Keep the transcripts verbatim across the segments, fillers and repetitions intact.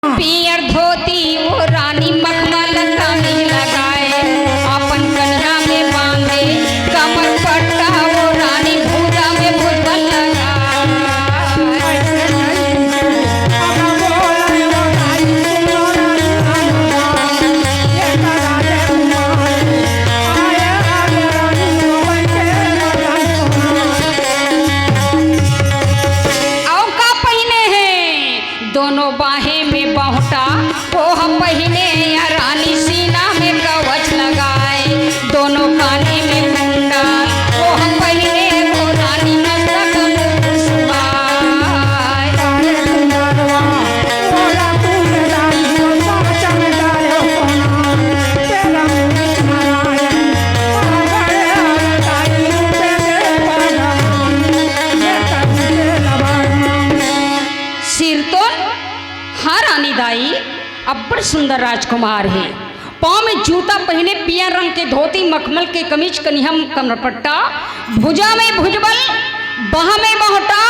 पियर धोती वो रानी मखमल कमीज लगाए, अपन कनिहा में बांधे कमर पट्टा वो रानी भुजा में भुजबल लगाए। अउ का पहिने हे? दोनों बाहें में बाहुटा, ओह पहिने या रानी सीना में कवच लगाए। दोनों काने में कुंडल, ओह पहिने वो रानी मस्तक में मुकुट सुहाए। सिरतोन, हाँ रानी दाई, अब्बड़ सुंदर राजकुमार हे। पाँव में जूता पहिने, पियर रंग के धोती, मखमल के कमीज, कनिहा म कमरपट्टा, भुजा में भुजबल, बाह में बाहुटा,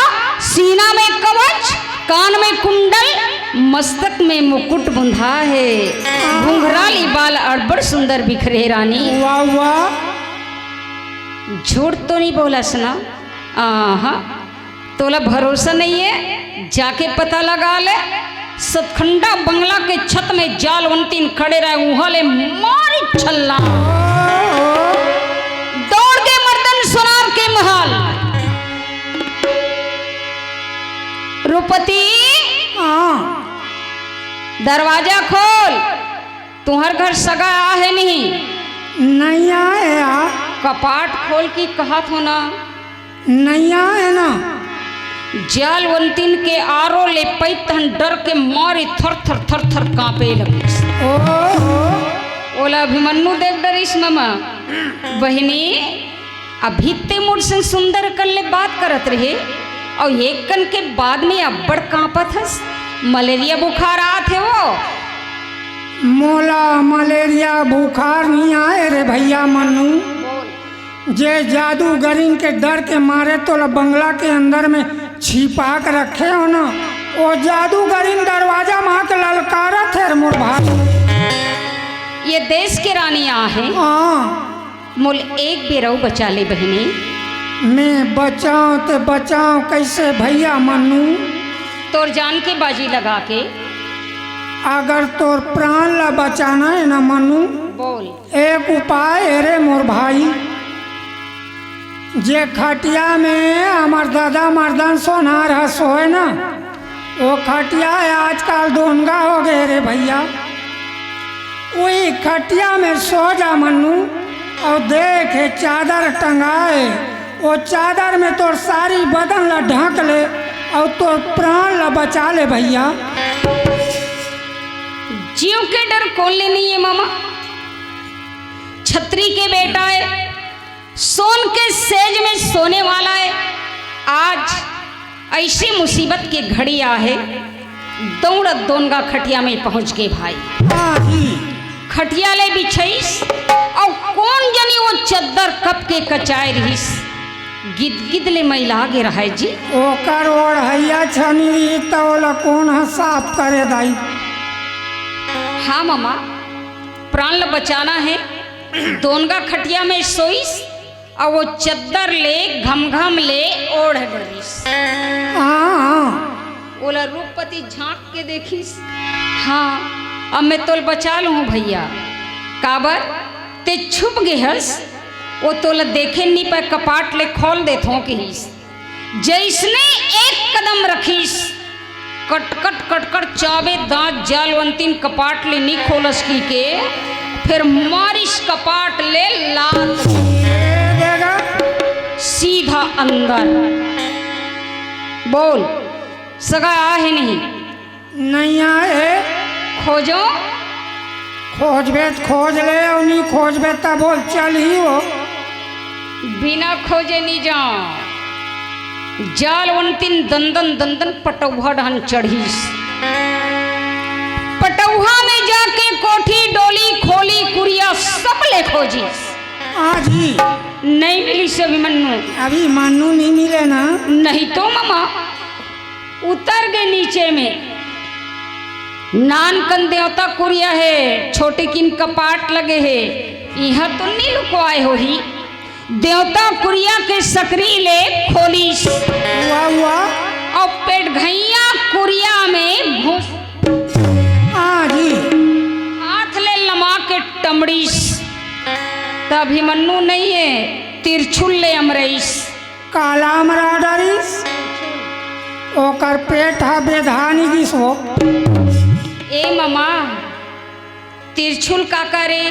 सीना में कवच, कान में कुंडल, मस्तक में मुकुट बुंधा हे। घुंघराली बाल अब्बड़ सुंदर बिखरे हे रानी। वाह, वाह। झूठ तो नहीं बोलस ना? आहा। तोला भरोसा नइये, जाके पता लगा ले। सतखंडा बंगला के छत में जालवंतीन खड़े रहे, उहाँ ले मारी छल्ला। दौड़ के मर्दन सोनार के महल। रूपती, हाँ। दरवाजा खोल, तुहर घर सगा आहे नहीं? नहीं आए यार। कपाट खोल के कहत हो ना। नैया हे ना। जालवंतीन के आरो ले पइत तहन डर के मारे थर थर थर थर कांपे लगिस। ओहो। ओला अभिमन्यु देख डरिस ममा। बहिनी, अभी ते मोर संग सुंदर कन ले बात करत रहे, अउ एक कन के बाद में अब्बड़ कांपत हस। मलेरिया बुखार आत हे वो। मोला मलेरिया बुखार नहीं आए रे भैया मन्नू। जे जादूगरिन के डर के मारे तोला बंगला के अंदर में छिपा के रखे हो ना, वो जादूगरिन दरवाजा मा के ललकारत हे रे मोर भाई। ये देश के रानी आहे। हाँ। मोल एक बेर अउ बचा ले बहिनी। मैं बचाऊं ते बचाऊं कैसे भैया मन्नू? तोर जान के बाजी लगा के। अगर तोर प्राण ला बचाना है ना मन्नू, बोल। एक उपाय हे रे मोर भाई, जे खटिया में हमर दादा मर्दन सोनार ह सोए ना, वो खटिया हे आजकल दोनगा हो गए रे भैया। वही खटिया में सो जा मन्नू, अउ देखे चादर टंगाए, वो चादर में तोर सारी बदन ला ढक ले, अउ तोर प्राण ला बचा ले भैया। जीव के डर कोन ले नहीं हे मामा? छतरी के बेटा हे, सोन के सेज में सोने वाला हे। आज ऐसी मुसीबत के घड़ी आहे, दौड़त दोनगा खटिया में पहुंच गे भाई। आही। खटिया ले बिछाइस, अउ कोन जनी वो चद्दर कब के कचाए रहिस, गिदगिद ले मैला गे रहय जी। ओकर ओढ़इया छनी रही त ओला कोन ह साफ करे दाई? हाँ मामा, प्राण ल बचाना हे। दोनगा खटिया में सोइस, अउ वो चद्दर ले घमघम ले ओढ़ डरिस। हाँ, हाँ। ओला रूपपति झांक के देखिस, हाँ, अब मैं तोल बचा लूँ भैया। काबर? ते छुप गे हस, वो तोला देखे नी पाए, कपाट ले खोल देथों कहिस। जइसने एक कदम रखिस, कटकट कटकट चाबे दांत जालवंतीन कपाट ले नी खोलस कहिके, फेर मारिस कपाट ले लात। सीधा अंदर। बोल, सगा आहे नहीं? नहीं आए। खोजो। खोजबे त खोज ले, अउ नी खोजबे त बोल चल ही हो। बिना खोजे नी जाओ। जालवंतीन दंदन दंदन पटौहा डहन चढ़िस। पटौहा में जाके कोठी, डोली, खोली, कुरिया सब ले खोजिस। आज ही। नहीं मिलिस अभिमन्यु। अभिमन्यु नहीं मिले ना। नहीं तो मामा। उतर गे नीचे में। नान कन देवता कुरिया हे, छोटे किन कपाट लगे हे, इहाँ तो नी लुकवाए होही। देवता कुरिया के सकरी ले खोलिस। वाह, वाह। अउ पेटघइया कुरिया में घुस। हाँ जी। हाथ ले लमा के टमड़िस। त अभिमन्यु नइये, तिरछुल ले अमरइस। काला अमरा डरिस, ओकर पेट ह बेधा नी गिस हो। ए ममा, तिरछुल काका रे?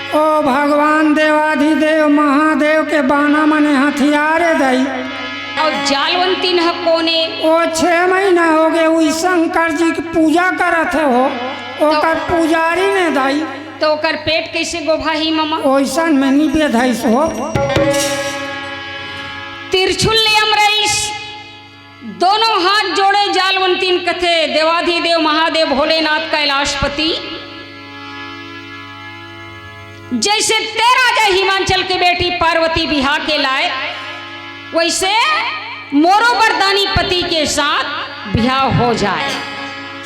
ओ भगवान देवाधिदेव महादेव के बाना मने हथियार ए दई। अउ जालवंतिन ह कोने? ओ छह महीना होगे, उही शंकर जी के पूजा करत हे हो, ओकर पुजारी ने दई। त ओकर पेट कइसे गोभाही ममा? ओइसन में नी बेधइस हो। तिरछुल ले अमरइस, दोनों हाथ जोड़े जालवंतिन कथे, देवाधिदेव महादेव भोलेनाथ कैलाशपति, जइसे तैं राजा हिमांचल के बेटी पार्वती बिहा के लाए, वइसे मोरो वरदानी पति के साथ बिहा हो जाए।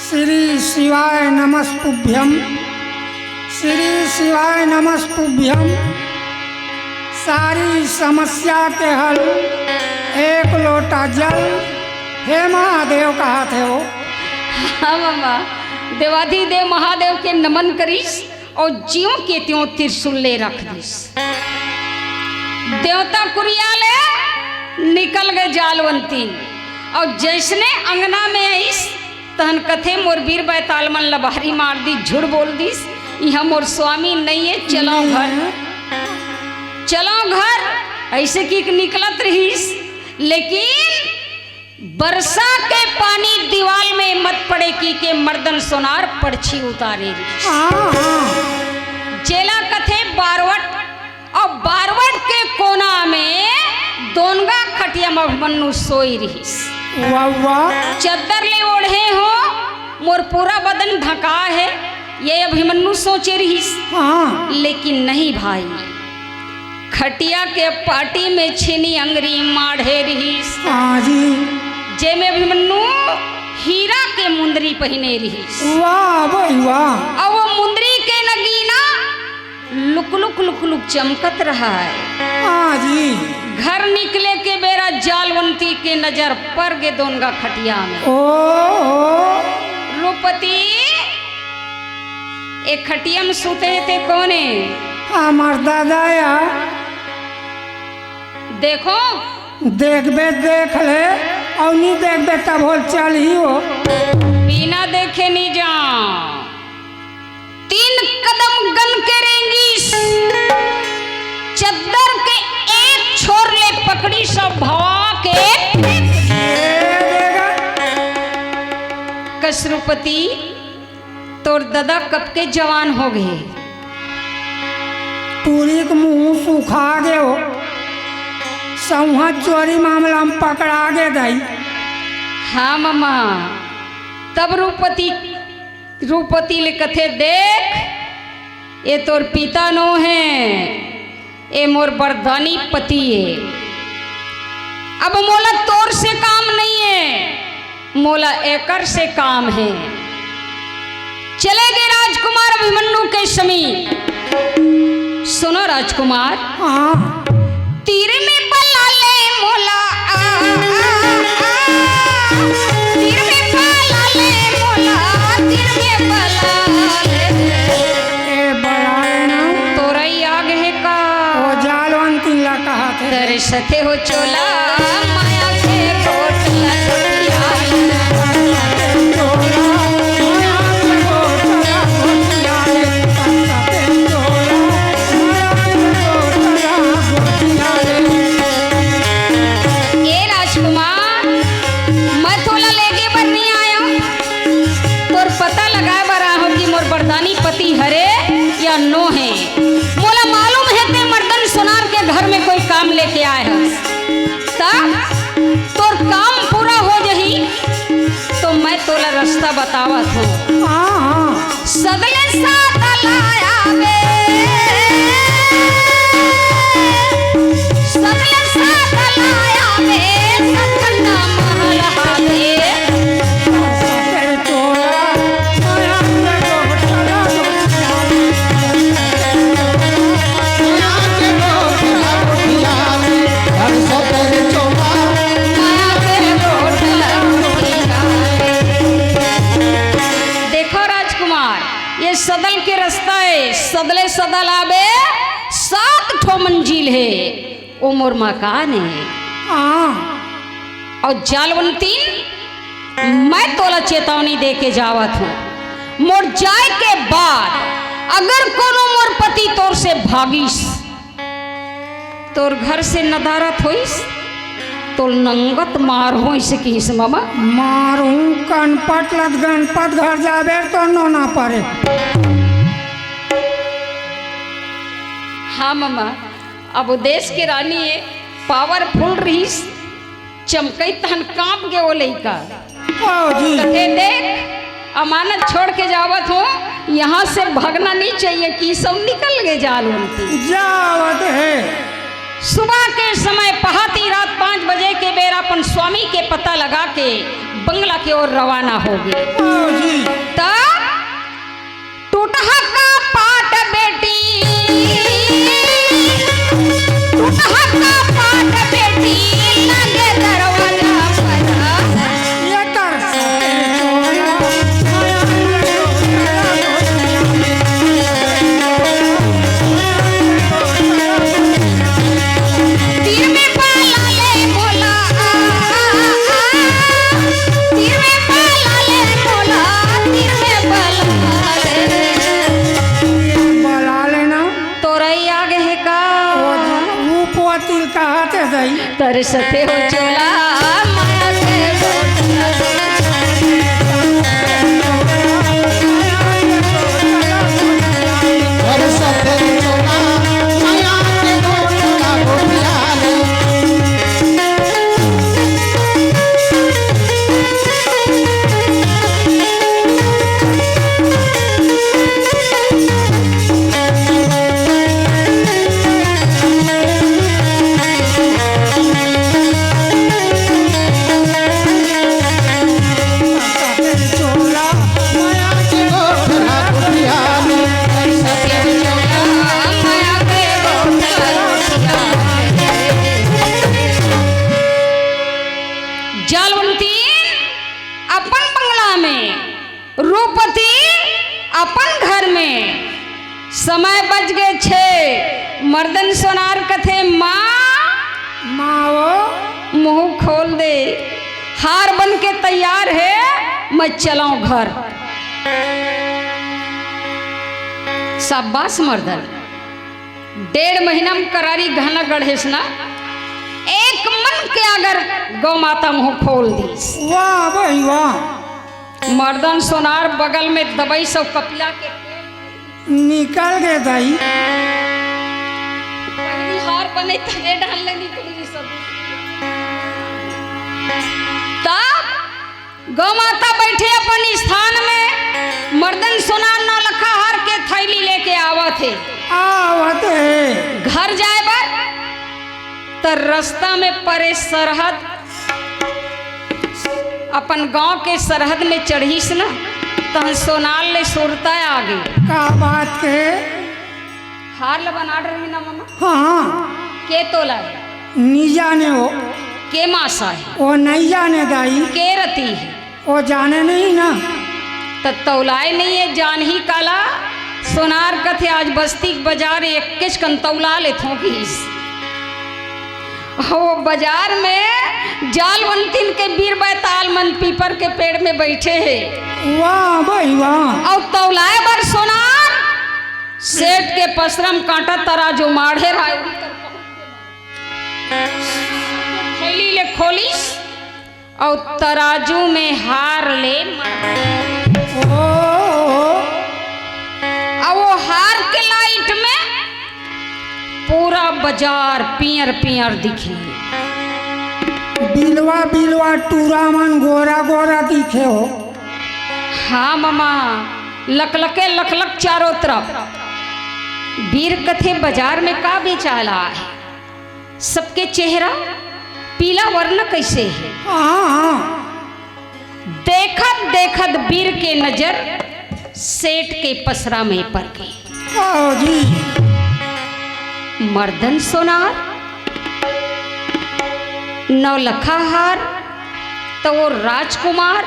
श्री शिवाय नमस्तुभ्यम, श्री शिवाय नमस्तुभ्यम। सारी समस्या के हल एक लोटा जल, हे महादेव कहत हे वो। हाँ ममा, देवाधिदेव महादेव के नमन करिस अउ ज्यों के त्यों तिरछुल ले रख दिस। देवता कुरिया ले निकल गे जालवंती, अउ जइसने अंगना में आइस, तहन कथे मोर बीर बैताल मन लबारी मार दिस, झूठ बोल दिस, इहाँ मोर स्वामी नइये, चलव घर, चलव घर, अइसे कहिके निकलत रहिस। लेकिन बरसा के पानी दीवाल में मत पड़े कहिके मर्दन सोनार पड़छी उतारे रहिस। हाँ, हाँ। जेला कथे बारवट, अउ बारवट के कोना में दोनगा खटिया म अभिमन्यु सोए रहिस। वाह, वाह। चद्दर ले ओढ़े हों, मोर पूरा बदन ढँका हे, ये अभिमन्यु सोचे रहिस। हाँ। लेकिन नहीं भाई, खटिया के पाटी में छेनी अंगरी माढ़े रहिस। हाँ जी। जेमे अभिमन्यु हीरा के मुंदरी पहिने रहिस। वाह भाई वाह। अउ वो मुंदरी के Nagina look look look look चमकत रहय। हाँ जी। घर निकले के बेरा जालवंती के नजर पर गे दोनगा खटिया में। ओ, ओ। रूपवती, ए खटिया में सुते हे ते कोन ए? हमर दादा या। देखों। देखबे देख ले, अउ नी देखबे तभो ले चलही हो। बिना देखे नी जाँव। तीन कदम गन के रेंगिस, चद्दर के एक छोर ले पकड़िस अउ भवा के। कस रूपवती, तोर ददा कब के जवान हो गे। टूरी के मुँह सुखा गे हो, सौंहा चोरी मामला में पकड़ा गे दई। हाँ ममा, तब रूपवती, रूपवती ले कथे, देख, ये तोर पिता नो हे, ए मोर बरदानी पति ए। अब मोला तोर से काम नइये, मोला एकर से काम हे। चले गे राजकुमार अभिमन्यु के समीप। सुनो राजकुमार। हाँ। तीर में बला ले मोला, आ, आ, आ, आ। तीर में बला ले मोला, तीर में बला ले। ए बलाए ना। तोरई आगे हे का? ओ जालवंती ला कहत हे। तरसथे हो चोला, माया के गोठला गोठिया ले। ए राजकुमार, मैं तोला लेगे बर नइ आयेंव, तोर पता लगाए बर आए हों कि मोर बरदानी पति हरे या नो हे। मोला मालूम हे, तें मर्दन सोनार के घर में कोई काम लेके आए हस। त तोर काम पूरा हो जही, तो मैं तोला रस्ता बतावत हों। हाँ, हाँ। सगले साथ लाया बे, सगले साथ लाया बे, सतना महल हावे। मंजिल हे, वो मोर मकान हे। हाँ। अउ जालवंतीन, मैं तोला चेतावनी दे के जावत हूँ, मोर जाए के बाद अगर कोनो मोर पति तोर से भागिस, तोर घर से नदारत होइस, तो नंगत मार होइस किहिस ममा। मारहूँ कनपट लत गणपत घर जाबे तो नोना परे। हाँ ममा, अब वो देश के रानी हे, पावरफुल रहिस, चमकई तहन कांप गे वो लइका। ओ जी। कथे, "देख, अमानत छोड़ के जावत हूँ, यहाँ से भागना नहीं चाहिए," किहिस अउ निकल गे जालवंती। जावत हे। सुबह के समय पहाती रात पाँच बजे के बेर अपन स्वामी के पता लगा के बंगला के ओर रवाना हो गे। ओ जी। तब टूटहा का पाट बेटी, टूटहा का पाट बेटी, लगे दरवाजा पर। ये कर तीर में पाला ले मोला, तीर में पाला ले मोला, तीर में पाला ले। बला लेना। तोरई आ गे हे का? वो, वो पोतिल कहा थे सही। तरसथे हो चोला, माया के बोतल। जालवंती अपन बंगला में, रूपवती अपन घर में। समय बज गे छे। मर्दन सोनार कथे, "माँ, माँ वो।" मुंह खोल दे, हार बन के तैयार हे, मैं चलौं घर। शाबाश मर्दन, डेढ़ महीना में करारी घना गढ़ेस ना, एक मन के अगर गौ माता मुंह खोल दीस। वाह भाई वाह। मर्दन सोनार बगल में दबइस अउ कपिला के निकल गे दाई। पहली हार बने तने ढाल ले निकल गई सब। तब गौ माता बैठे अपन स्थान में, मर्दन सोनार नौलखा हार के थैली लेके आवत हे। आवत हे। घर जाए बर त रस्ता में परे सरहद, अपन गांव के सरहद में चढ़िस न, तहन सोनार ले सुरता आगे। का बात के? हार ल बनात रही ना ममा? हाँ। के तोला हे? नी जाने हो। के मासा हे? वो नहीं जाने दाई। के रती हे? वो जाने नहीं ना। त तौलाए नहीं हे, जानही काला? सोनार कथे, आज बस्ती के बाजार एक्केच कन तौला लेथों किहिस। हो बाजार में जालवंतीन के बीर बैताल मन पीपर के पेड़ में बैठे हे। वाह भाई वाह। अउ तौलाए बर सोनार सेठ के पसरम कांटा तराजू माढ़े रहाय। थैली ले खोलिस अउ तराजू में हार ले माढ़े। ओ, अउ वो हार के लाइट में पूरा बाजार पियर पियर दिखे। बिलवा बिलवा टूरा मन गोरा गोरा दिखे हो। हाँ ममा, लकलके लकलक चारों तरफ। बीर कथे, बाजार में का बेचाला हे? सबके चेहरा पीला वर्ण कैसे हे? हाँ, हाँ। देखत देखत बीर के नजर सेठ के पसरा में पर गे। आओ जी। मर्दन सोनार, नौलखा हार, त वो राजकुमार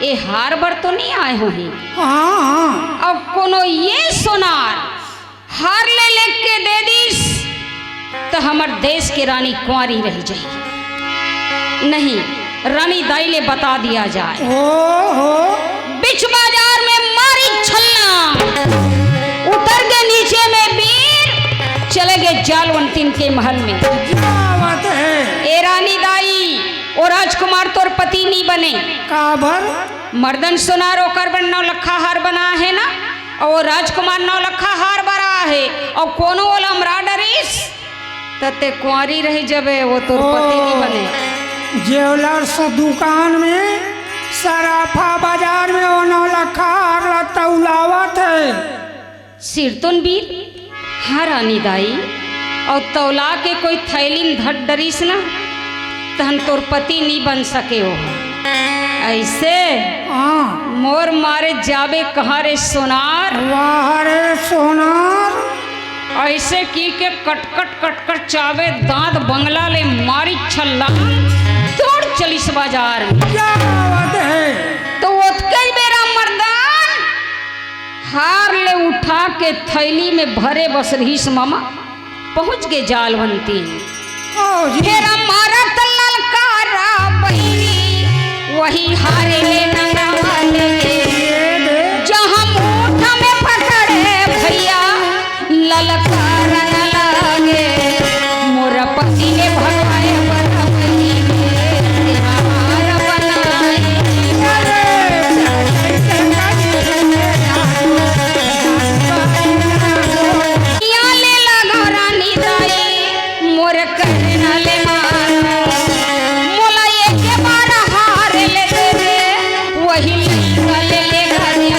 ए हार बर तो नहीं आए होही। हाँ, हाँ। अउ कोनो ये सोनार हार ले लेके दे दीस, हमर देश के रानी कुंवारी रह जाई। नहीं, रानी दाई ले बता दिया जाए। ओहो। बीच बाजार में मारी छल्ला, उतर के नीचे में बीर, चले गए जालवंतीन के महल में। क्या बात है? ए रानी दाई, ओ राजकुमार तोर पति नी बने। काबर? मर्दन सोनार ओकर बर नौलखा हार बना है ना, अउ ओ राजकुमार नौलखा हार बरा है, अउ कोनो ओला अमरा डरिस, त ते कुंवारी रह जबे, ओ तोर पति नी बने। ज्वेलर्स दुकान में, सराफा बाजार में ओ नौलखा हार ला तौलावत है। सिरतोन बीर, हाँ रानी दाई, अउ तौला के कोई थैली में धर डरिस ना, तहन तोर पति नी बन सके ओ। ऐसे हाँ। मोर मारे जाबे कहाँ रे सोनार? वाह रे सोनार। ऐसे की के कटकट कटकट चाबे दांत बंगला ले मारी छल्ला, दौड़ चलिस बाजार में। क्या बात है? तो ओतके बेरा मर्दान हार ले उठा के थैली में भरे बस रहिस मामा, पहुंच गे जालवंती। आओ जी। फेर मारत ललकारा बहिनी, वही हारे ले नंगवा ले। ये दे। जहाँ मुठ में पकड़े भैया, ललकारन लागे। मोर पति ले भगवाए बरवई में, हार बनाई। या ले लगा रानी दाई, मोर करना ले मारा। मोला एक बार हार ले दे दे, वही लइका ले ले घरे।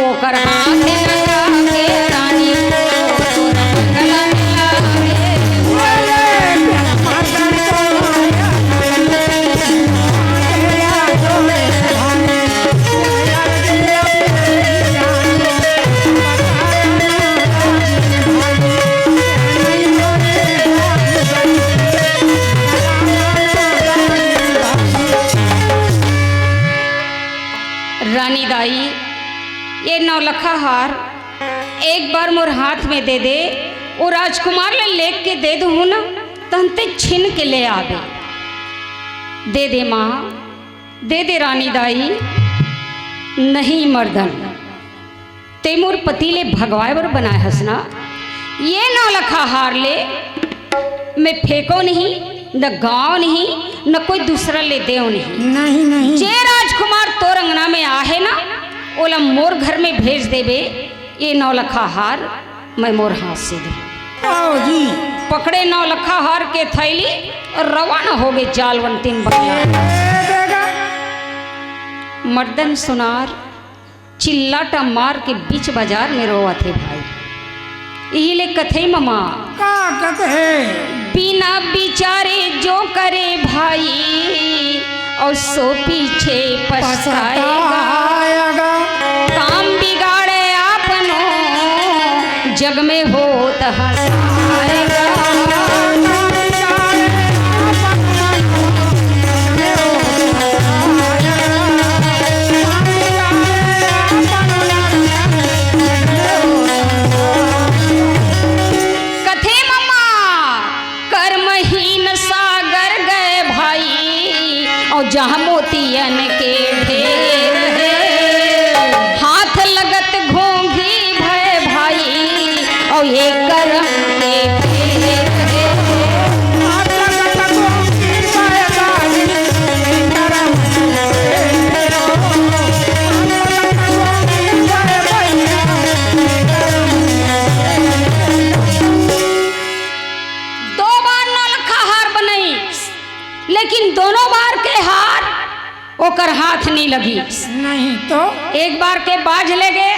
ओकर हाथ लगा के रानी, तोर गला मिला दे। रानी दाई, ये नौलखा हार एक बार मोर हाथ में दे दे, ओ राजकुमार ले लेग के दे दूहूँ ना, तहन ते छीन के ले आबे। दे दे माँ, दे दे रानी दाई। नहीं मर्दन, ते मोर पति ले भगवाए बर बनाए हस ना, ये नौलखा हार ले मैं फेंको नहीं, न गाँव नहीं, न कोई दूसरा ले देव नहीं। नहीं, नहीं। जे राजकुमार तोर अंगना में आहे ना, ओला मोर घर में भेज देबे, ये नौलखा हार मैं मोर हाथ से दे। आओ जी। पकड़े नौलखा हार के थैली अउ रवाना होगे जालवंतीन बंगला। ए, देगा। मर्दन सोनार चिल्लाटा मार के बीच बाजार में रोवत हे भाई। इही ले कथे ममा। का कथे? बिना बिचारे जो करे भाई, अउ सो पीछे पछताएगा। पछताएगा। काम बिगाड़े आपनो, जग में होत हंसाएगा। कथे ममा, कर्महीन सागर गए भाई, अउ जहाँ मोतियन के ढेर हे। हाथ लगत घोंघी भय भाई, अउ ये करम के फेर हे। दो बार नौलखा हार बनई, लेकिन दोनों बार के हार ओकर हाथ नहीं लगी। नहीं तो। एक बार के बाज ले गे,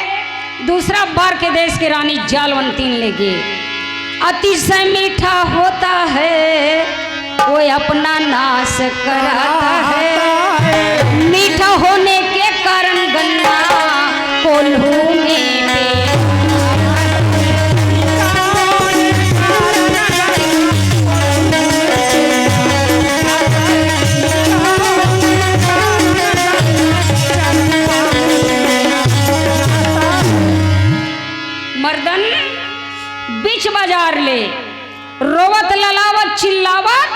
दूसरा बार के देश के रानी जालवंतीन ले गे। अतिशय मीठा होता है, वो अपना नाश कराता है। मीठा होने के कारण गन्ना कोल्हू में पे मर्दन बीच बाजार ले रोवत ललावत चिल्लावत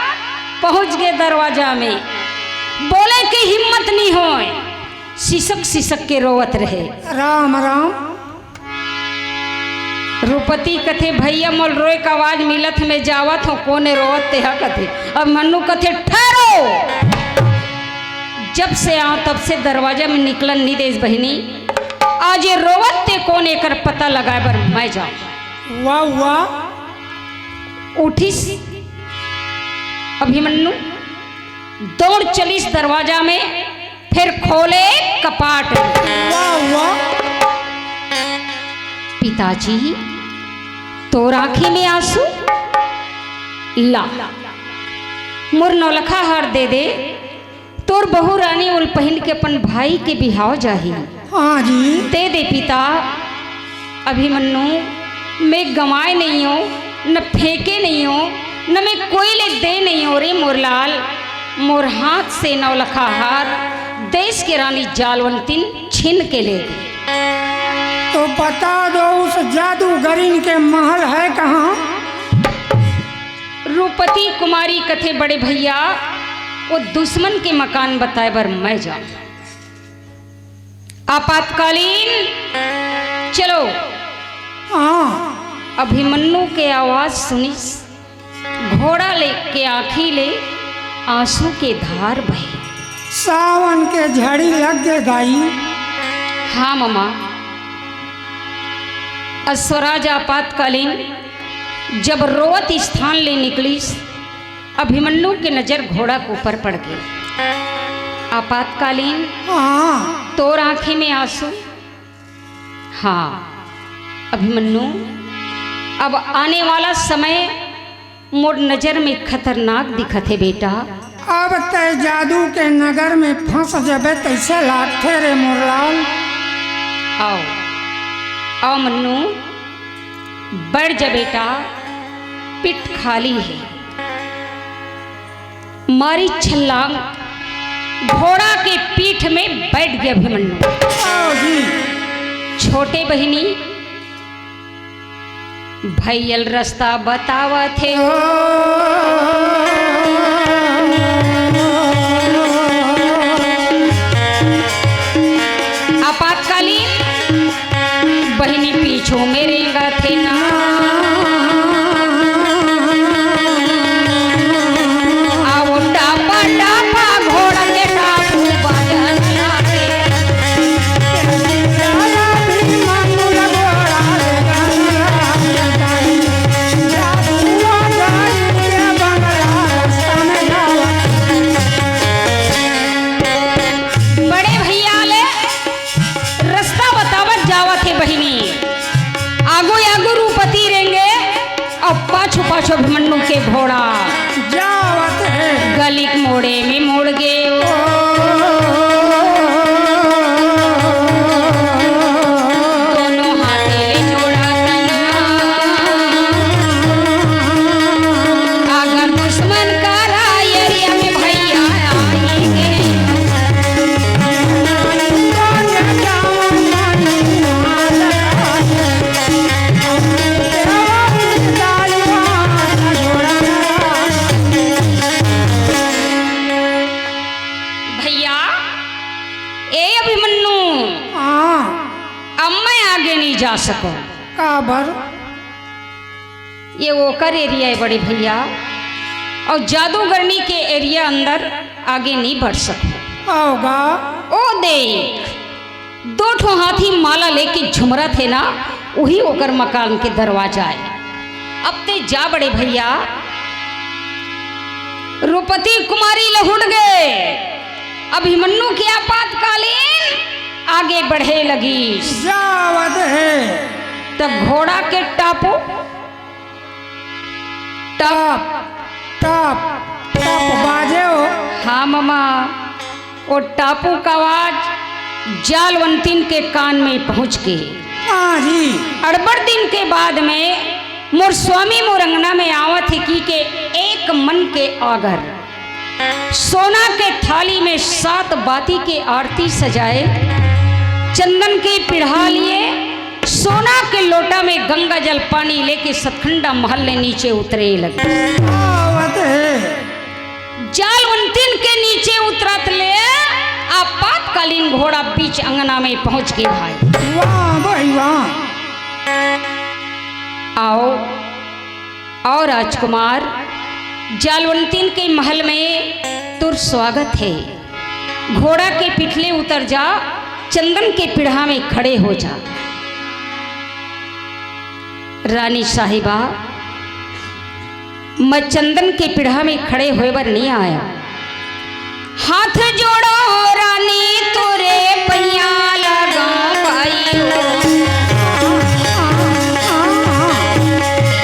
पहुंच गे दरवाजा में। बोले के हिम्मत नी होय, सिसक सिसक के रोवत रहे। राम राम। रूपति कथे, "भैया, मोल रोए का आवाज मिलत हे, मैं जावत हूँ, कोने रोवत तेहा?" कथे। अभिमन्यु कथे, "ठहरो।" जब से आंव तब से दरवाजा में निकलन नी देस बहिनी। आज ये रोवत ते कोन, एकर पता लगाए बर मैं जांव। वाह, वाह। उठिस अभिमन्यु, दौड़ चलिस दरवाजा में, फिर खोले कपाट। वाह, वाह। "पिताजी, तोर आंखी में आंसू? ला, मोर नौलखा हार दे दे, तोर बहू रानी ओल पहिन के अपन भाई के बिहाव जाही।" हाँ जी। "दे दे पिता।" "अभिमन्यु, मैं गंवाए नइयों, न फेंके नइयों, न मैं कोई ले दे नइयों रे मोर लाल। मोर हाथ से नौलखा हार देस के रानी जालवंतिन छीन के ले गे।" तो बता दो, उस जादूगरिन के महल है कहाँ? रूपति कुमारी कथे, "बड़े भैया, वो दुश्मन के मकान बताए बर मैं जांव।" आपातकालीन, चलो। हाँ। अभिमन्यु के आवाज सुनिस, घोड़ा ले के आंखी ले आंसू के धार बहे। सावन के झड़ी लग गे दाई। हाँ ममा। अश्वराज आपातकालीन जब रोवत स्थान ले निकलिस, अभिमन्यु के नजर घोड़ा के ऊपर पड़ गे। आपातकालीन, हाँ। तोर आंखी में आंसू? हाँ अभिमन्यु, अब आने वाला समय मोर नजर में खतरनाक दिखत हे बेटा। अब तै जादू के नगर में फंस जबे तैसे लागथे रे मोर लाल। आओ, आओ मन्नू, बैठ जा बेटा, पीठ खाली हे। मारी छलांग, घोड़ा के पीठ में बैठ गे अभिमन्यु। आओ जी। छोटे बहिनी, भैया ल रस्ता बतावत हे। आपातकालीन बहिनी पीछू में रेंगत हे ना। आओ टापा टापा घोड़ा के टापू बजत हे। बड़े भैया ले रस्ता बतावत जावत हे बहिनी। आगू आगू रूपति रेंगे अउ पाछू पाछू अभिमन्यु के घोड़ा जावत हे। गली के मोड़े में मुड़ गे ओ। दोनों हाथे ले जोड़ा तंगना। अगर दुश्मन करा एरिया में भैया आएंगे। भैया, ए अभिमन्यु, हाँ। अब मैं आगे नहीं जा सकूं। काबर? ये ओकर एरिया हे बड़े भैया, अउ जादूगरनी के एरिया अंदर आगे नहीं बढ़ सकूं। आओगा। ओ देख, दो ठो हाथी माला लेके झुमरत हे ना, उही ओकर मकान के दरवाजा हे। अब ते जा बड़े भैया। रूपति कुमारी लहुट गे। अभिमन्यु के आपातकालीन आगे बढ़े लगिस। जावत हे। त घोड़ा के टापू टप, टप, टप बाजे हो। हाँ ममा, ओ टापू का आवाज जालवंतिन के कान में पहुंच गे। हाँ जी। अड़बड़ दिन के बाद में मोर स्वामी मोर अंगना में आवत हे कि के एक मन के आगर। सोना के थाली में सात बाती के आरती सजाए, चंदन के पिढ़ा लिए, सोना के लोटा में गंगा जल पानी लेके सतखंडा महल ले नीचे उतरे लगे। आवत हे। जालवंतिन के नीचे उतरत ले आपातकालीन घोड़ा बीच अंगना में पहुंच गे भाई। वाह भाई वाह। आओ, आओ राजकुमार, जालवंतिन के महल में तोर स्वागत हे। घोड़ा के पिठले उतर जा, चंदन के पीढ़ा में खड़े हो जा। रानी साहिबा, मैं चंदन के पीढ़ा में खड़े होय बर नइ आया। हाथ जोड़ो रानी तोरे पैया लगाओ भाई हो।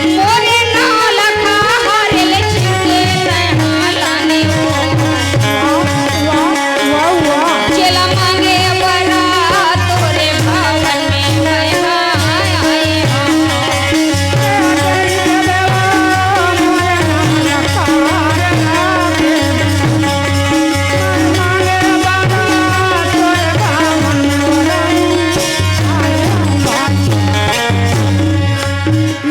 मोरे नौलखा हरे ले छिपके तैहा लाने हो। वाह, वाह, वाह। जेला मांगे बरा तोरे भवन में मैं आए हो।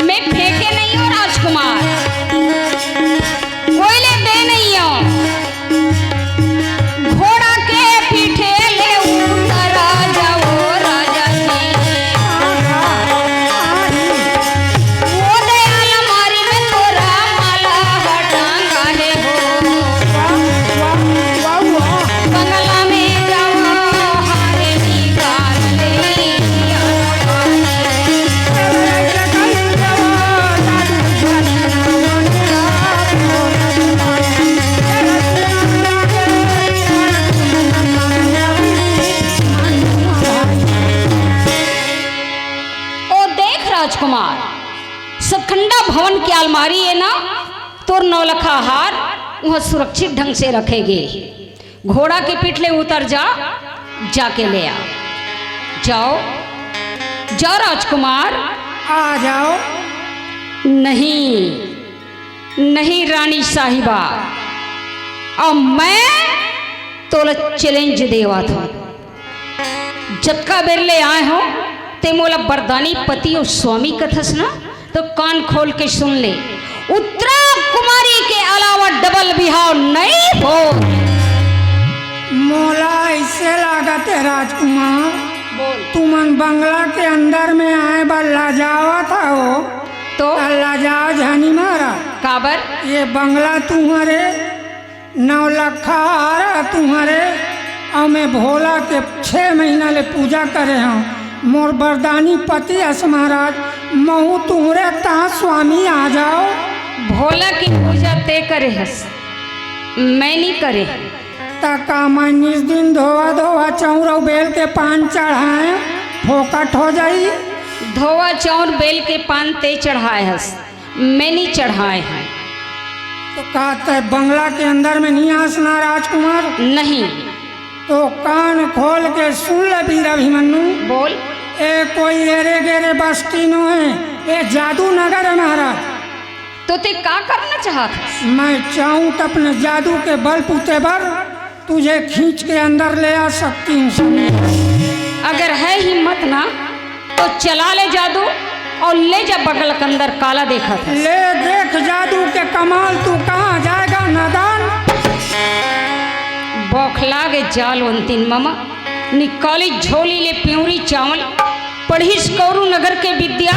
मैं फेंके नहीं हूँ राजकुमार, कोई ले दे नहीं हूँ। घोड़ा के पीठे ले उतर जाओ राजा जी। वो दयाल मारी में तोरा माला हटांगा हे हो। बंगला में जाओ हारे निकाल ले। ओ देख राजकुमार, सतखंडा भवन के अलमारी हे ना, तोर नौलखा हार उहाँ सुरक्षित ढंग से रखे गे। घोड़ा के पीठ ले उतर जा, जाके ले आ। जाओ, जाओ राजकुमार। आ जाओ। नहीं, नहीं रानी साहिबा, अब मैं तोला challenge देवत हूँ। जतका बेर ले आए हो, ते मोला बरदानी पति अउ स्वामी कथस ना, तो कान खोल के सुन ले, उत्तरा कुमारी के अलावा double बिहाव नहीं हो। मोला ऐसे लागत है राजकुमार, बोल। तुमन बंगला के अंदर में आए बर लजावत हो, तो? त लजाओ झनी महाराज। काबर? ये बंगला तुम्हारे नौलखा हार तुम्हारे, अउ मैं भोला के छह महीना ले पूजा करे हूँ। मोर बरदानी पति अस महाराज, महू तुम्हरे तहाँ स्वामी आ जाओ। भोला की पूजा ते करे हस, मैं नहीं करे। त का मैं निस दिन धोवा धोवा चाउर अउ बेल के पान चढ़ाए, फोकट हो जाई? धोवा चाउर बेल के पान ते चढ़ाए हस, मैं नहीं चढ़ाए हैं। तो का तय बंगला के अंदर में नहीं आसना राजकुमार? नहीं। तो कान खोल के सुन ले वीर अभिमन्यु। बोल। ए कोई एरे गेरे बस्ती नो है, ए जादू नगर है महाराज। तो ते का करना चाहत हस? मैं चाहूँ तो अपने जादू के बल बूते बर तुझे खींच के अंदर ले आ सकती हूँ स्वामी। अगर है हिम्मत ना तो चला ले जादू अउ ले जा बगल के अंदर काला देखत हस। ले देख जादू के कमाल, तू कहाँ जाएगा नादान। बौखला गे जालवंतिन ममा, निकाली झोली ले पिउरी चावल, पढ़िस कौरू नगर के विद्या,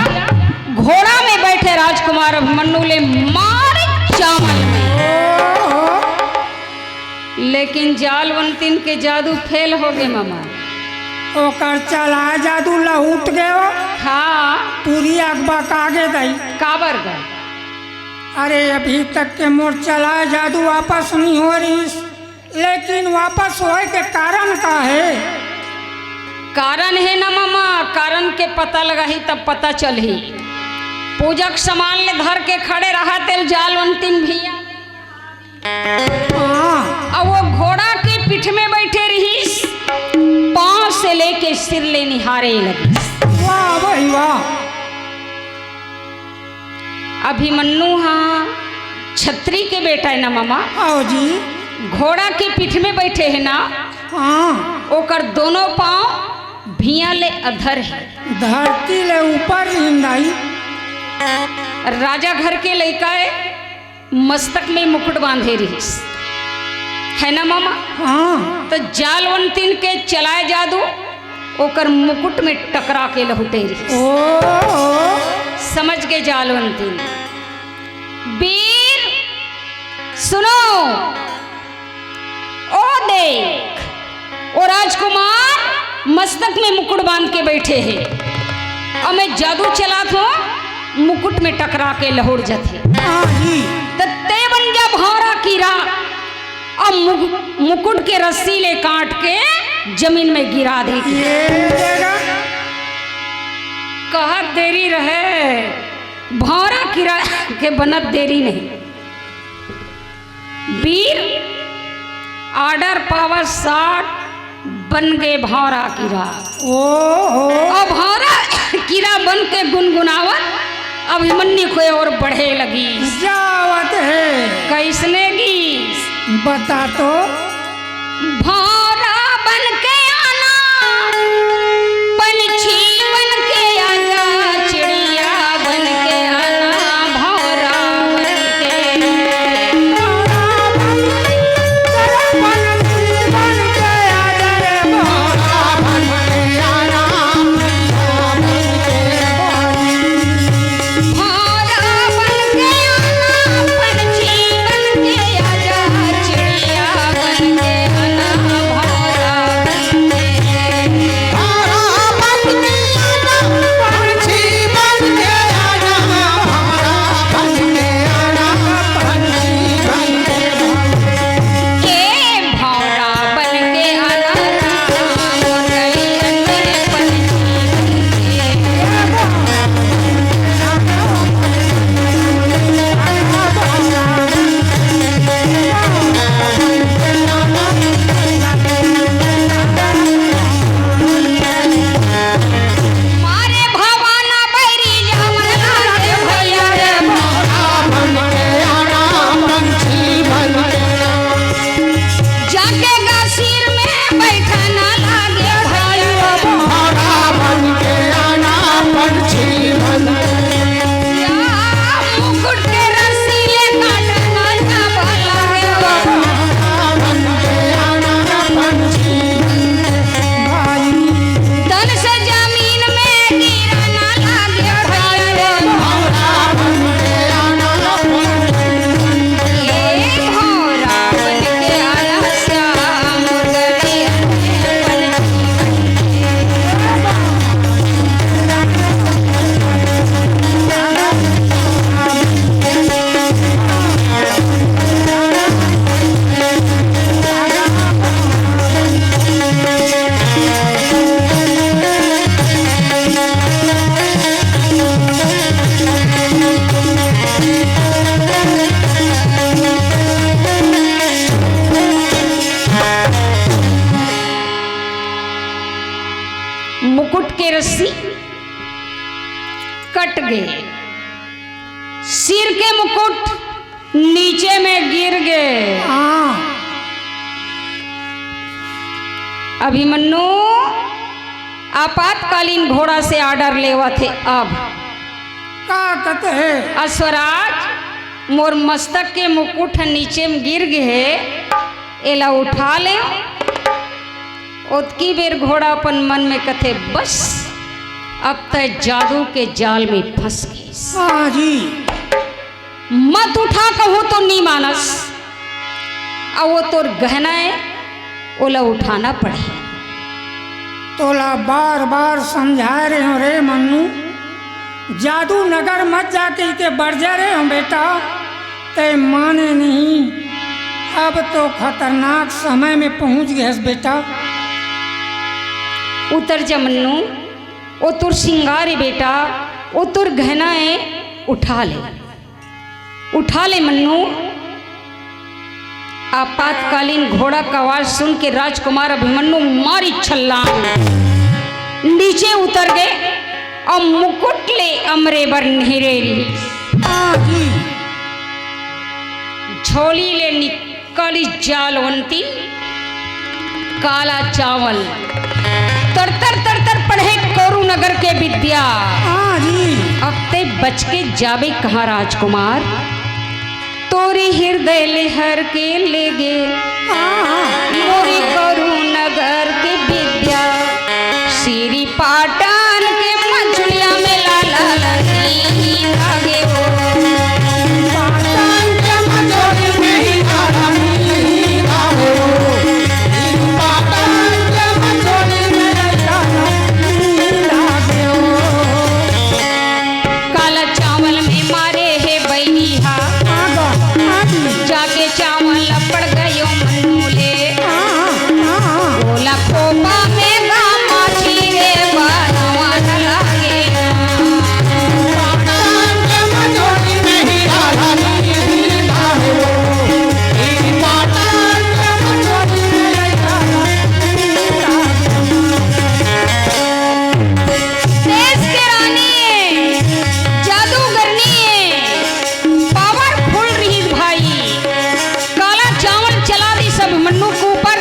घोड़ा में बैठे राजकुमार अभिमन्यु ले मारे चावल में। लेकिन जालवंतिन के जादू फेल हो गे ममा। ओकर चलाए जादू लहुट गयो। हाँ। पूरी अगबका गे दई। काबर गा? अरे अभी तक के मोर चलाए जादू वापस नहीं हो रहीस, लेकिन वापस होए के कारण का है? कारण है ना ममा, कारण के पता लगाही तब पता चलही। पूजा के सामान ले धर के खड़े रहा तेल जालवंतिन भैया। हाँ। अब वो घोड़ा के पीठ में बैठे रहीस, पाँव से लेके सिर ले निहारे लगे। वाह भाई वाह। अभिमन्यु हा छत्री के बेटा है ना मामा? आओ जी। घोड़ा के पीठ में बैठे है ना? हाँ। ओकर दोनों पाँव भिया ले अधर हे। धरती ले ऊपर रिहिन दाई। राजा घर के लइका हे, मस्तक में मुकुट बांधे रिहिस, हे ना मामा? हाँ। त जालवंतिन के चलाय जादू ओकर मुकुट में टकरा के लहुटे रिहिस। ओ। समझ गे जालवंतिन। बीर, सुनो, ओ देख, ओ राजकुमार मस्तक में मुकुट बांध के बइठे हे, अउ मैं जादू चलात हों, मुकुट में टकरा के लहुट जथे। हाँ जी। त तें बन जा भौंरा कीरा, अउ मुक-, मुकुट के रस्सी ले काट के जमीन में गिरा दे। ये जगह। कहत देरी रहे, भौंरा कीरा के बनत देरी नहीं। बीर, order power shot, बन गे भौंरा कीरा। ओ हो। अब भौंरा कीरा बन के गुनगुनावत अभिमन्यु के ओर बढ़े लगिस। जावत हे। कइसने गीस? बता तो। भौंरा बन के आना, पंछी बन के आजा, चिड़िया बन के आना, भौंरा बन के। भौंरा बन के आना, पंछी बन के आजा, चिड़िया बन के आना, भौंरा बन के। भौंरा बन के आना, पंछी बन के आना, भौंरा बन के आना, पंछी बन के। ए भौंरा बन के आना, राम गई अंदर पंछी बन के। मारे भवाना बैरी जावन लागे भैया रे। भौंरा बन के आना, पंछी बन के। जाके गासीर में बैठना लागे भैया। भौंरा बन के आना, पंछी बन के। या मुकुट के रस्सी ले काटना ना भला रे। भौंरा बन के आना, पंछी बन के। तन से जमीन में गिरना लागे भैया रे। भौंरा बन के आना, पंछी बन के। ए भौंरा बन के आना, श्याम गले मुकुट के रस्सी कट गे, सिर के मुकुट नीचे में गिर गे। हाँ। अभिमन्यु आपातकालीन घोड़ा से order लेवत हे। अब का कथे? अश्वराज, मोर मस्तक के मुकुट ह नीचे में गिर गे हे, एला उठा ले। ओतकी बेर घोड़ा अपन मन में कथे, "बस, अब तैं जादू के जाल में फंस गेस।" हाँ जी। मत उठा कहूं तो नी मानस, अउ वो तोर गहना हे, ओला उठाना पड़ही। तोला बार बार समझाय रहे हों रे मन्नू, जादू नगर मत जा कहिके बरजा रहे हों बेटा, तैं माने नहीं। अब तो खतरनाक समय में पहुंच गेस बेटा। उतर जा मन्नू, ओ तोर सिंगार हे बेटा, ओ तोर गहना हे, उठा ले, उठा ले मन्नू। आपातकालीन घोड़ा का आवाज सुन के राजकुमार अभिमन्यु मारी छलांग, नीचे उतर गे अउ मुकुट ले अमरे बर निहरे रिहिस। हाँ जी। झोली ले निकाली जालवंती काला चावल। तरतर तरतर पढ़े कौरू नगर के विद्या। हाँ जी। अब ते बच के जाबे कहाँ राजकुमार? तोरी हृदय ले हर के लेगे हाँ। मोरी कौरू नगर के विद्या। श्री पाटन के मझुलिया में लाला लगी लागे हो। पाटन के मझोली में ही लाला लगी लागे हो। पाटन के मझोली में लाला लगी लागे हो। काला चावल में मारे हे बैरी हा। आगा, आगी। जाके चावल पड़ गयो मन्नू ले। हाँ, हाँ। ओला खोपा में गा माछी रे बनवा न लागे। देश के रानी ए, जादूगरनी ए, powerful रहिस भाई। काला चावल चला दिस अभिमन्यु के ऊपर।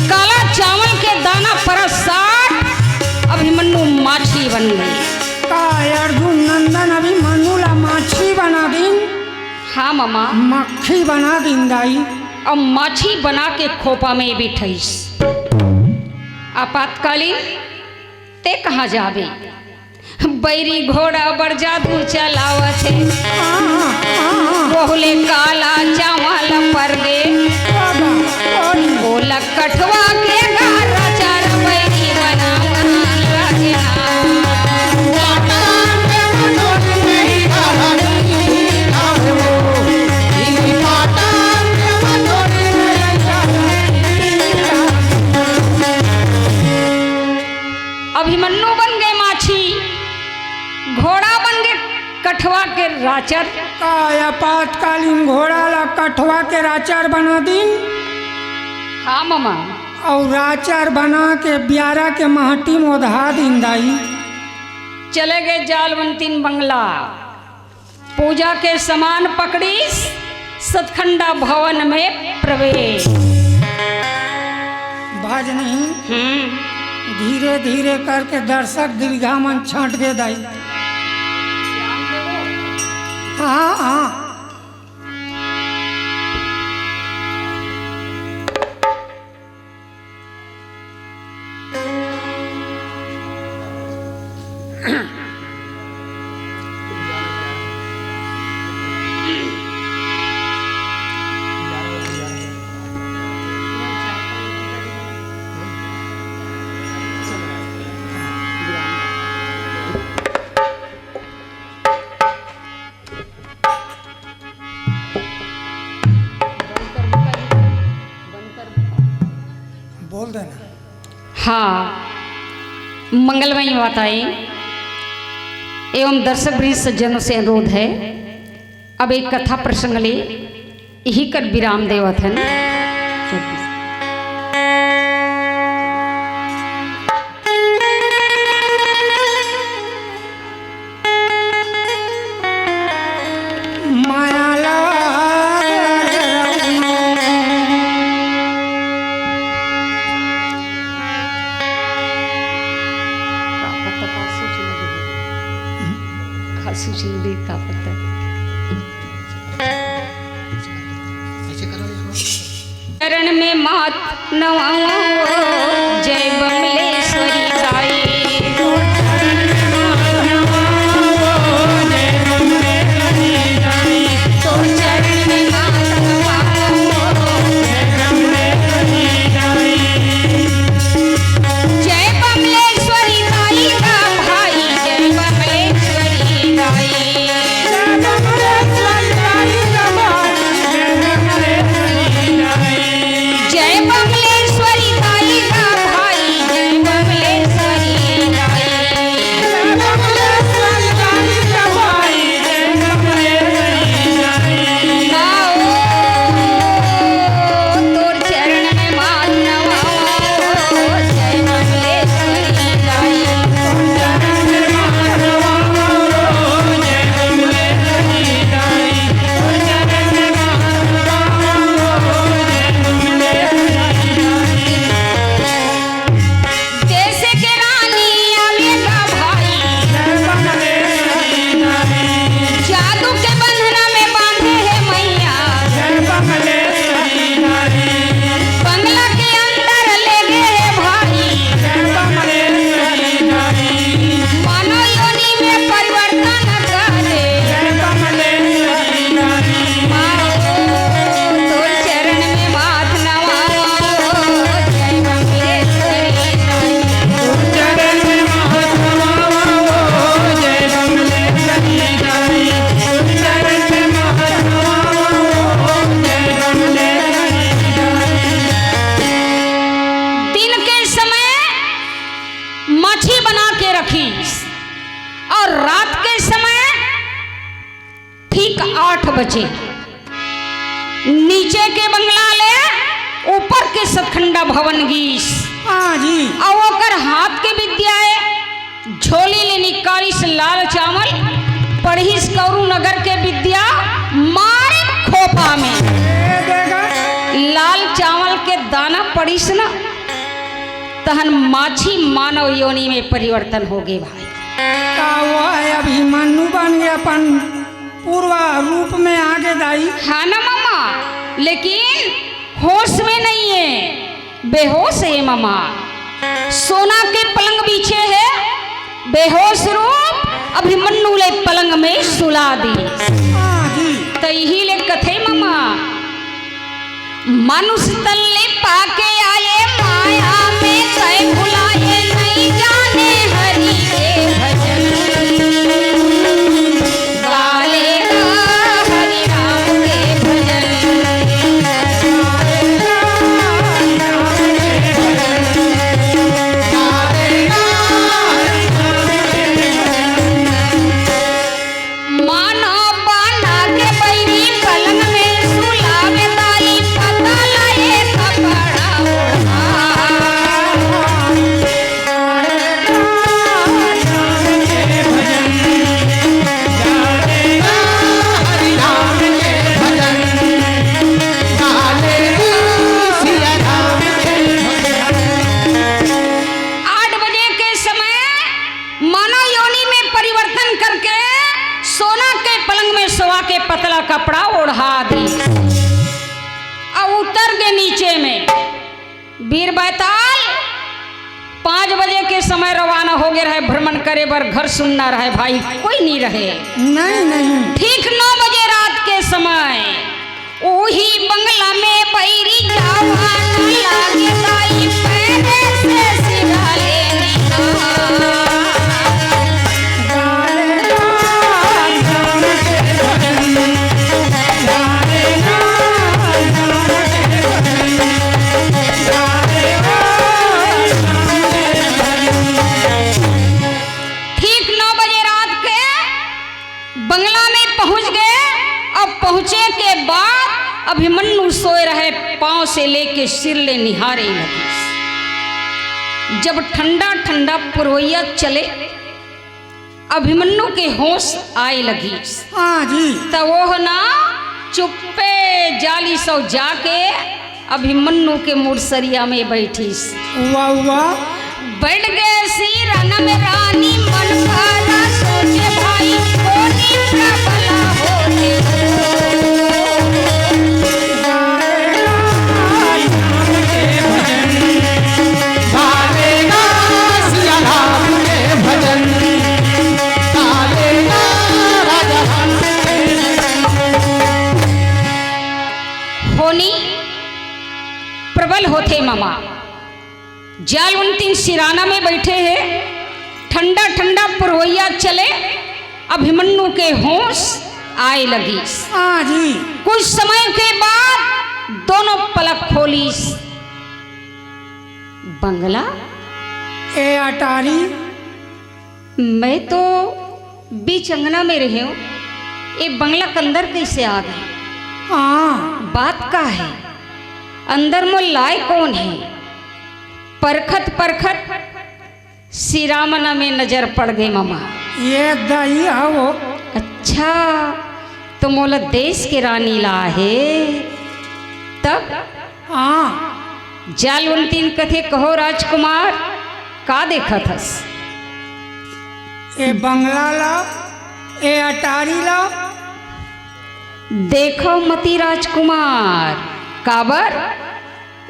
काला चावल के दाना परत साथ अभिमन्यु माछी बन गे। का अर्जुन नंदन अभिमन्यु ला माछी बना दिन? हाँ ममा। मक्खी बना दिन दाई। अब माछी बना के खोपा में बिठाइस। आपातकालीन ते कहाँ जाबे? बैरी घोड़ा बर जादू चलावत हे। हाँ, हाँ। ओहू ले काला चावल पर गे। बाबा, ओरी। ओला कठवा के गारा चार बैरी बनावन लगे ना। अभिमन्यु बन गे माछी, घोड़ा बन गे कठवा के राचर। का आपातकालीन घोड़ा ला कठवा के राचर बना दिन? हाँ ममा। अउ राचर बना के बियारा के महटी म ओधा दिन दाई। चले गे जालवंतीन बंगला। पूजा के सामान पकड़िस, सतखंडा भवन में प्रवेश। भजनी, हम्म। धीरे धीरे करके दर्शक दीर्घा मन छंट गे दाई। हाँ, हाँ। बोल देना। हाँ, मंगलमयी माताएं एवं दर्शक वृंद सज्जनों से अनुरोध है, अब एक कथा प्रसंग ले इही कर विराम देवत हन। माया लागे रे रउआ। का पता का सोच लगे? का सोच लगे, का पता? चरण में माथ नवाओ, जय बमलेश्वरी दाई। जय बमलेश्वरी दाई गा भाई, जय बमलेश्वरी दाई। जय बमलेश्वरी दाई आठ बजे नीचे के बंगला ले ऊपर के सतखंडा भवन गीस। हाँ जी। अउ ओकर हाथ के विद्या ए, झोली ले निकालिस लाल चावल, पढ़िस कौरू नगर के विद्या मारे खोपा में। ए, देखा। लाल चावल के दाना पढ़िस ना, तहन माछी मानव योनि में परिवर्तन हो गे भाई। का वो है अभिमन्यु बन गे अपन पूर्वा रूप में आगे दाई। हाँ ना ममा, लेकिन होश में नहीं है, बेहोश है ममा। सोना के पलंग बिछे है, बेहोश रूप अभिमन्यु ले पलंग में सुला दी। हाँ जी। त इही ले कथे ममा, मानुष तन ले पाके आए माया में, तय भुलाए नहीं जाने हरि के भजन। गाले गा हरि राम के भजन। मानो बाना के बैरी पलंग में सुलावे दाई, पता लाए कपड़ा ओढ़ा। आठ बजे के समय मानव योनि में परिवर्तन करके सोना के पलंग में सोवा के पतला कपड़ा ओढ़ा दी अउ उतर गे नीचे में। बीर बैताल पाँच बजे के समय रवाना हो गे रहे भ्रमण करे बर, घर सुन्ना रहे भाई, कोई नहीं रहे। नहीं, नहीं। ठीक नौ बजे रात के समय उही बंगला में बैरी जावा न लागे दाई, पैरे से सिरा लेने का। ठीक नौ बजे रात के बंगला में पहुंच गे। अब पहुंचे के बाद अभिमन्यु सोए रहे, पांव से लेके सिर ले निहारे लगिस। जब ठंडा ठंडा पुरवैया चले, अभिमन्यु के होश आए लगिस। हाँ जी। त वो ना चुप्पे जालिस अउ जाके अभिमन्यु के मुड़सरिया में बैठिस। वाह, वाह। बैठ गे सिराना में रानी मन भरा सोचे भाई कोनी का भला होते हो। होनी प्रबल होथे ममा। जालवंतीन सिराना में बैठे हे, ठंडा ठंडा पुरवैया चले, अभिमन्यु के होश आए लगिस। हाँ जी। कुछ समय के बाद दोनों पलक खोलिस। बंगला? ए अटारी? मैं तो बीच अंगना में रहेंव, ए बंगला के अंदर कइसे आ गे? हाँ। बात का हे? अंदर मोला लाए कोन हे? परखत परखत सिरामना में नजर पड़ गे ममा। ए दई हव। अच्छा, त मोला देश के रानी लाहे। तब हाँ। जालवंतीन कथे, कहो राजकुमार, का देखत हस? ए बंगला ला, ए अटारी ला। देखव मती राजकुमार, काबर?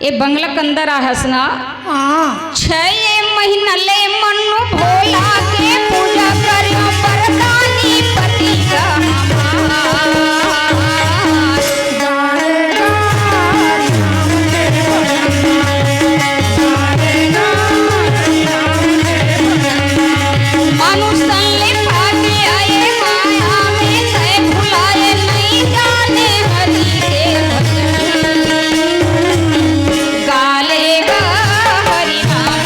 ए बंगला के अंदर आहस ना? हाँ। छै महीना ले मन्नू भोला के पूजा करियो, वरदानी पति का हमार। मानुष तन ले पाके आए माया में, तय भुलाए नहीं जाने हरि के भजन। गाले गा हरि नाम।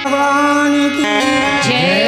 भगवान की।